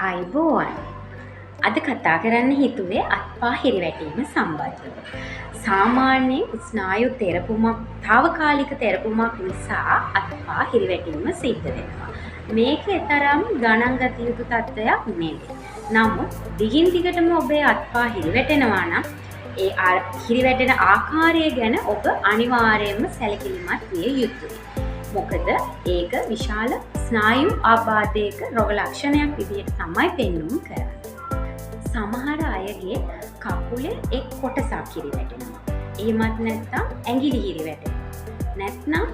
ආයුබෝවන්. අද කතා කරන්න හිතුවේ අත්පා හිරිවැටීම සම්බන්ධව. සාමාන්‍යයෙන් ස්නායු තෙරපුමක්, තාවකාලික තෙරපුමක් නිසා අත්පා හිරිවැටීම සිද්ධ වෙනවා. මේක තරම් ගණන් ගත යුතු තත්ත්වයක් නෙවෙයි. නමුත් දිගින් දිගටම ඔබේ අත්පා හිරිවැටෙනවා නම් ඒ හිරිවැටෙන ආකාරය ගැන ඔබ අනිවාර්යයෙන්ම සැලකිලිමත් විය යුතුයි. මොකද ඒක විශාල ස්නායු ආබාධයක රෝග ලක්ෂණයක් විදිහට තමයි පෙන්නුම් කරන්නේ. සමහර අයගේ කකුලේ එක් කොටසක් හිරිවැටෙනවා. එහෙමත් නැත්නම් ඇඟිලි හිරිවැටෙනවා. නැත්නම්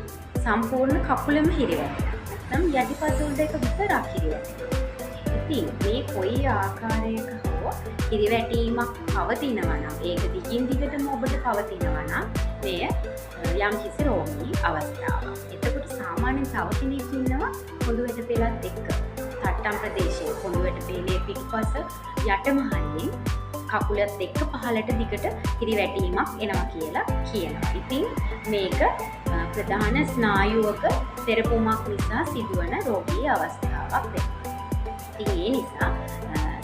සම්පූර්ණ කකුලම හිරිවැටෙනවා. නැත්නම් යටිපතුල් දෙක විතරක් හිරිවැටෙනවා. ඉතින් මේ කොයි ආකාරයක හෝ හිරිවැටීමක් පවතිනවා නම්, ඒක දිගින් දිගටම ඔබට පවතිනවා නම්, මෙය යම්කිසි රෝගී අවස්ථාවක්. එතකොට සාමාන්‍යයෙන් තව කෙනෙක් ඉන්නවා කොඳු වැට පෙළත් එක්ක තට්ටම් ප්‍රදේශයේ කොඳු වැට පෙළේ පිටුපස යටම හරියෙන් කකුලත් එක්ක පහළට දිගට හිරිවැටීමක් එනවා කියලා කියනවා. ඉතින් මේක ප්‍රධාන ස්නායුවක තෙරපුමක් නිසා සිදුවන රෝගී අවස්ථාවක් වෙනවා. ඉතින් ඒ නිසා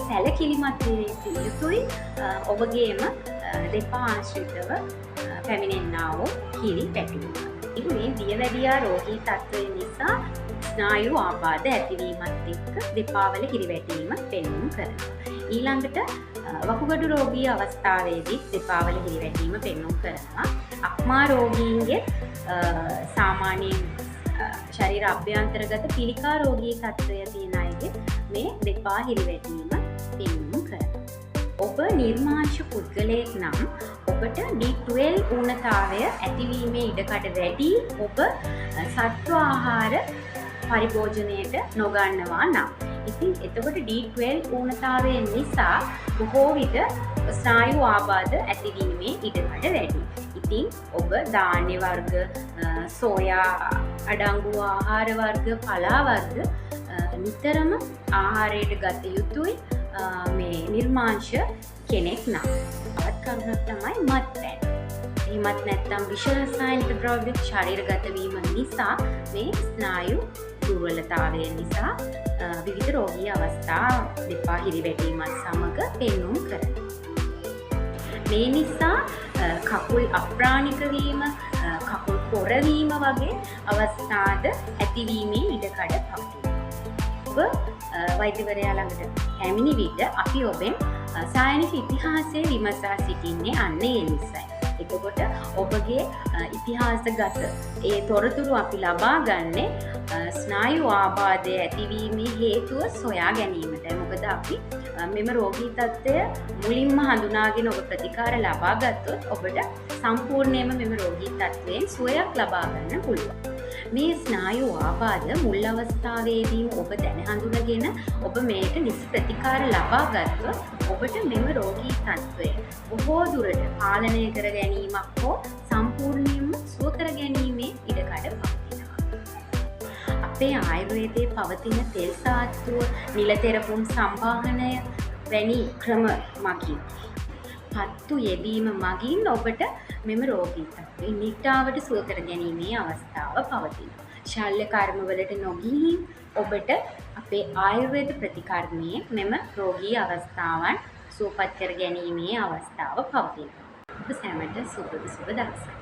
සැලකිලිමත් විය යුතුයි ඔබගේම දෙපා ආශ්‍රිතව පැමිණෙන්නා වූ හිරි වැටීම. ඉතින් මේ දියවැඩියා රෝගී තත්ත්වය නිසා ස්නායු ආබාධ ඇතිවීමත් එක්ක දෙපාවල හිරිවැටීම පෙන්නුම් කරනවා. ඊළඟට වකුගඩු රෝගී අවස්ථාවේදී දෙපාවල හිරිවැටීම පෙන්නුම් කරනවා. අක්මා රෝගීන්ගේ සාමාන්‍යයෙන් ශරීර අභ්‍යන්තරගත පිළිකා රෝගී තත්ත්වය තියෙන අයගේ මේ දෙපා හිරිවැටීම පෙන්නුම් කරනවා. ඔබ නිර්මාංශ පුද්ගලයෙක් නම් ඔබට B12 ඌනතාවය ඇතිවීමේ ඉඩකඩ වැඩි ඔබ සත්ව ආහාර පරිභෝජනයට නොගන්නවා නම්. ඉතින් එතකොට B12 ඌනතාවය නිසා බොහෝ විට ස්නායු ආබාධ ඇතිවීමේ ඉඩකඩ වැඩි. ඉතින් ඔබ ධාන්‍ය වර්ග, සෝයා අඩංගු ආහාර වර්ග, පලා වර්ග නිතරම ආහාරයට ගත යුතුයි මේ නිර්මාංශ කෙනෙක් නම්. තවත් කරුණක් තමයි මත්පැන්. එහෙමත් නැත්නම් විෂ රසායනික ද්‍රව්‍ය ශරීරගත වීම නිසා මේ ස්නායු දුර්වලතාවය නිසා විවිධ රෝගී අවස්ථා දෙපා හිරිවැටීමත් සමග පෙන්නුම් කරනවා. මේ නිසා කකුල් අප්‍රාණික වීම, කකුල් කොරවීම වගේ අවස්ථාද ඇතිවීමේ ඉඩකඩ පවතිනවා. ඔබ වෛද්‍යවරයා ළඟට පැමිණි විට අපි ඔබෙන් සායනික ඉතිහාසය විමසා සිටින්නේ අන්න ඒ නිසයි. එතකොට ඔබගේ ඉතිහාසගත ඒ තොරතුරු අපි ලබා ගන්නේ ස්නායු ආබාධය ඇතිවීමේ හේතුව සොයා ගැනීමටයි. මොකද අපි මෙම රෝගී තත්ත්වය මුලින්ම හඳුනාගෙන ඔබ ප්‍රතිකාර ලබා ගත්තොත් ඔබට සම්පූර්ණයෙන්ම මෙම රෝගී තත්ත්වයෙන් සුවයක් ලබා ගන්න පුළුවන්. මේ ස්නායු ආබාධ මුල් අවස්ථාවේදීම ඔබ දැන හඳුනගෙන ඔබ මේට නිසි ප්‍රතිකාර ලබා ගත්තොත් ඔබට මෙම රෝගී තත්ත්වය බොහෝ දුරට පාලනය කර ගැනීමක් හෝ සම්පූර්ණයෙන්ම සුව කර ගැනීමේ ඉඩකඩ පවතිනවා. අපේ ආයුර්වේදයේ පවතින තෙල් සාත්තුව, නිල තෙරපුම් සම්බාහනය වැනි ක්‍රම මගින්, පත්තු යෙදීම මගින් ඔබට මෙම රෝගී තත්ත්වය නිට්ටාවට සුව කර ගැනීමේ අවස්ථාව පවතිනවා. ශල්‍ය කර්මවලට නොගිහින් ඔබට අපේ ආයුර්වේද ප්‍රතිකර්මයෙන් මෙම රෝගී අවස්ථාවන් සුවපත් කර ගැනීමේ අවස්ථාව පවතිනවා. ඔබ සැමට සුබ සුබ දවසක්.